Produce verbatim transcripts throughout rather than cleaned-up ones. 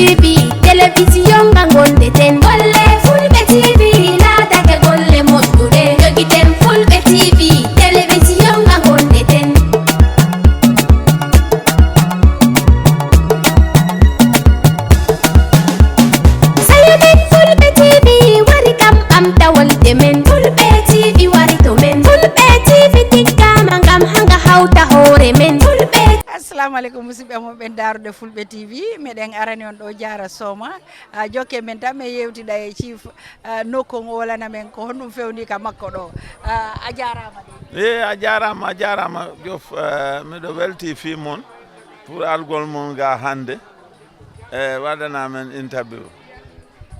T V, télévision nga gondeten. Golle Fulɓe T V, laatake golle moƴƴuɗe. Jogiten Fulɓe T V, télévision nga gondeten. Sayo men Fulɓe T V, wari kam ɓamtawolde men. Fulɓe T V wari to men. Fulɓe T V tikkama ngam hanga hawta hoore men. Fulɓe. Assalamu aleykum, musidɓe mon ɓen daarude Fulɓe T V. Meɗen arani on ɗo Jaara Sooma. Ah, jokke men tan, men yewtida e chief, ah, nokku on, o wolana men ko honɗum fewndi ka makko ɗo. Ah, a jaaraama de. E, a jaaraama, a jaaraama, Jof. Eh, miɗo welti fii mon pour algol mon ga hannde. E, waɗana men interview.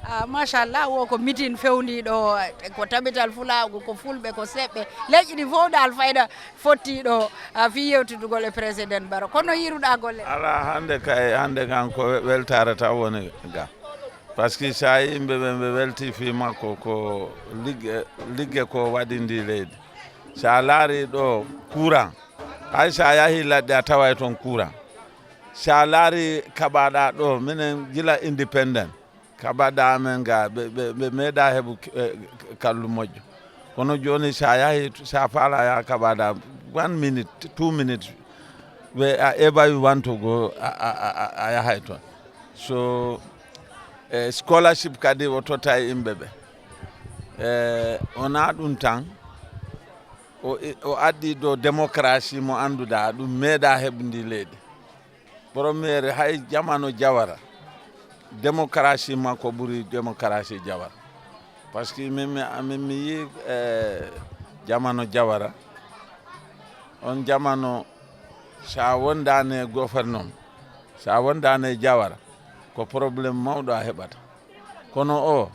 Ah, machallah, wo ko mitin fewndi ɗo, ko tabital fulaagu, ko fulɓe, ko seɓɓe. Leƴƴi ɗi fof dal fayda fotti ɗo, ah, fii yewtidugol e Président Barrow. Kono yiruɗaa golle? Alaa, hannde kay, hannde kan ko weltaare tan woni ga. Parce que so a yii yimɓe ɓe, ɓe welti fii makko, ko ligge, ligge ko waɗi ndi leydi. So a laari ɗo courant, hay so a yahi ladde a taway toon courant. So a laari kaɓaaɗa ɗo, minen gila indépendant, kaɓaaɗa amen ga, ɓe, ɓe, ɓe meeɗa heɓu, eh, kallu moƴƴo. Kono jooni so a yahi, so a faala yaha kaɓaaɗa one minute, two minutes, ɓe a eɓay wanto go, a, a, a, a, a yahay toon. So, eh, scholarship kadi o totta e yimɓe ɓe. Eh, wonaa ɗum tan, o, o addi ɗo démocratie mo annduɗaa, ɗum meeɗa heɓundi leydi. Première, hay jamano Jawara, démocratie makko ɓuri démocratie Jawara. Parce que min, mi, amin mi yii, eh, jamano Jawara, on jamano, so a wondaani e gouvernement, so a wondaani e Jawara, ko problème mawɗo a heɓata. Kono o,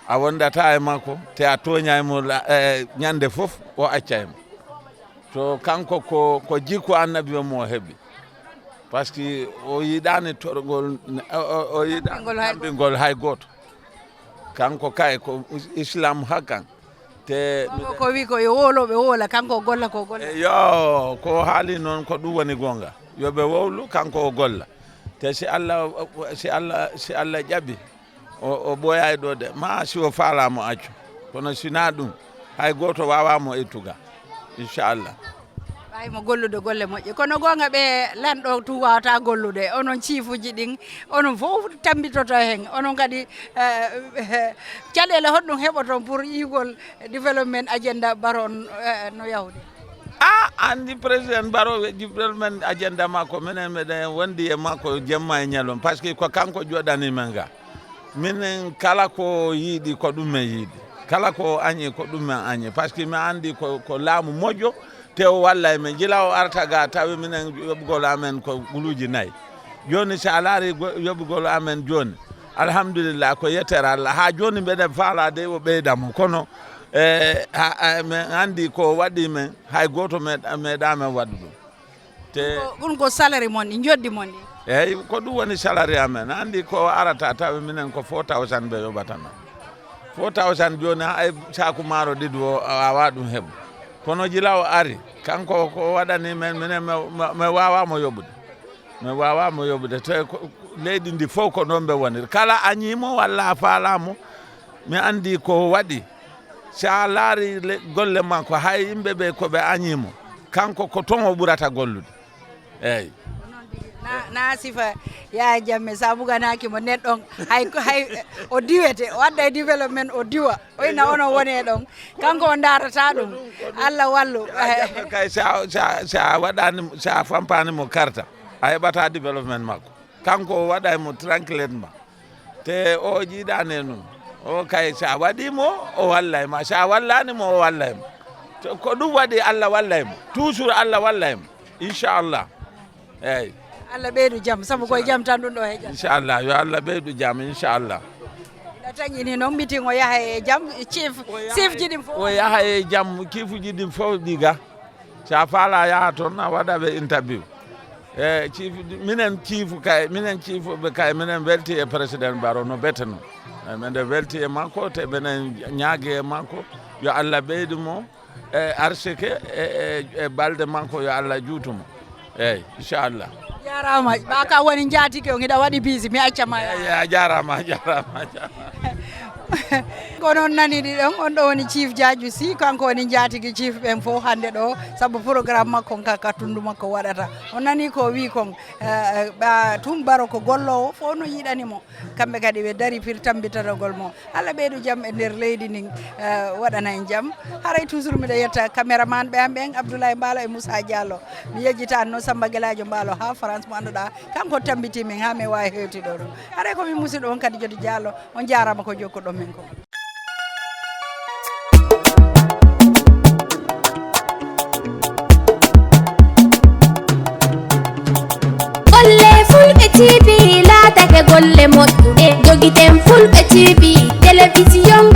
a wondataa e makko, te a tooñaay mo la-, eh, ñande fof, o accay mo. To kanko ko, ko jikku Annabi on mo o heɓi. Parce que o yiɗaani torgol, o, o, o yiɗaani Tampingol hay tampingol hay gooto. Kanko kay ko is-, Islam haqqan. Te Kanko ko wi ko yo wowlooɓe wowla, kanko o golla ko o golla. Eyo, ko o haali noon ko ɗum woni goonga. Yo ɓe wowlu, kanko o golla. Te si Allah, si Allah, si Allah jaɓi, o, o ɓooyaay ɗo de. Ma si o faalaa mo accu. Kono si naa ɗum, hay gooto waawaa mo ittu ga. Inchallah. Ɓay mo gollude golle moƴƴe. Kono goonga ɓe lanɗo tun waawata gollude. Onon ciifuuji ɗin, onon fof tambitoto hen. Onon kadi, eh, caɗeele honɗum heɓoton pour yiigol development agenda Barrow on, eh, no yahudi? A anndi Président Barrow, development agenda makko, minen meɗen wondi e makko jemma e ñalawma, parce que ko kanko joɗani men ga. Minen kala ko yiɗi ko ɗum men yiɗi, kala ko añi ko ɗum men añi, parce que mi anndi ko, ko laamu moƴƴo, te o wallay men. Jila o arta ga tawi minen yoɓugol amen ko guluuji nayi. Jooni so a laari go-, yoɓugol amen jooni, alhamdulillah, ko yettere Allah. Haa jooni mbeɗen faalaa de o ɓeyda mo, kono, eh, ha, ha, men anndi ko waɗi men, hay gooto meeɗa, meeɗa men waɗu ɗum. Te Ko, ɗum ko salary mon ɗi, njoddi mon ɗi? Eyi, ko ɗum woni salary amen. Anndi ko arata tawi minen ko four thousand ɓe yoɓata men. Four thousand jooni, hay saaku maaro ɗiɗi o, a waawaa ɗum heɓu. Kono jila o ari, kanko ko waɗani men, minen mi, mi, mi waawaa mo yoɓude. Mi waawaa mo yoɓude. Te ko, leydi ndi fof ko ɗoon ɓe woniri. Kala añii mo walla a faalaa mo, mi anndi ko waɗi. So a laari le-, golle makko, hay yimɓe ɓe ko ɓe añii mo, kanko ko toon o ɓurata gollude. Eeyi. Na, na sifa Yaya Jammeh, sa buganaaki mo nen ɗon, hay, hay o diwete, o adda e development, o diwa. O ina ono woni e ɗon. Kanko o ndaarata ɗum. Allah wallu. Yaya Jammeh kay, sa, sa, sa waɗani, sa fampaani mo karta, a heɓata development makko. Kanko o waɗay mo tranquillement. Te o jiidaani e ɗum. O kay, so a waɗii mo, o wallay ma. So a wallaani mo, o wallay ma. To ko ɗum waɗi, Allah wallay mo. Toujours Allah wallay mo. Inchallah. Eeyi. Allah ɓeydu jam, sabu koye jam tan ɗum ɗo heƴat. Inchallah. Yo Allah ɓeydu jam, inchallah. Nda tañi ni noon, mitin o yaha e jam, chief, chief ji ɗin fof. O yaha e jam, chief ji ɗin fof ɗi ga. So a faalaa yaha toon, a waɗa ɓe interview. E chief, minen chief kay, minen chief ɓe kay, minen welti e Président Barrow no bete noon. E, minen welti e makko, te minen ñaagi e makko, yo Allah ɓeydu mo, e arsike, e, e, e balɗe makko, yo Allah juutu mo. Eeyi, inchallah. Jarama, ba ka woni njatigi on, hiɗa waɗi bisi, mi acca ma ya. A jarama, a jarama, a jarama. Kono on nani ɗi ɗon, on ɗo woni Chief Jaju Si, kanko woni njatigi Chief ɓen fof hannde ɗo, sabu programme makko on ka, ka tundu makko waɗata. On nani ko wi kon, eh, eh, ɓa tum baro ko gollowo fof no yiɗani mo. Kamɓe kadi ɓe dari pir tambitanogol mo. Allah ɓeydu jam e nder leydi ndin, eh, waɗana en jam. Haray toujours miɗo yetta caméraman ɓe am ɓen, Abdoulaye Mbaalo e Moussa Diallo. Mi yejjita an noon Samba Gelajo Mbaalo ha France mo annduɗa, kanko tambiti min ha mi wawi hewtiɗo ɗum. Haray ko min musiɗɗo on kadi Jodi Diallo, on jarama ko jokkuɗon min ko. Golle Fulɓe T V laatake golle moƴƴuɗe. Jogiten Fulɓe T V, télévision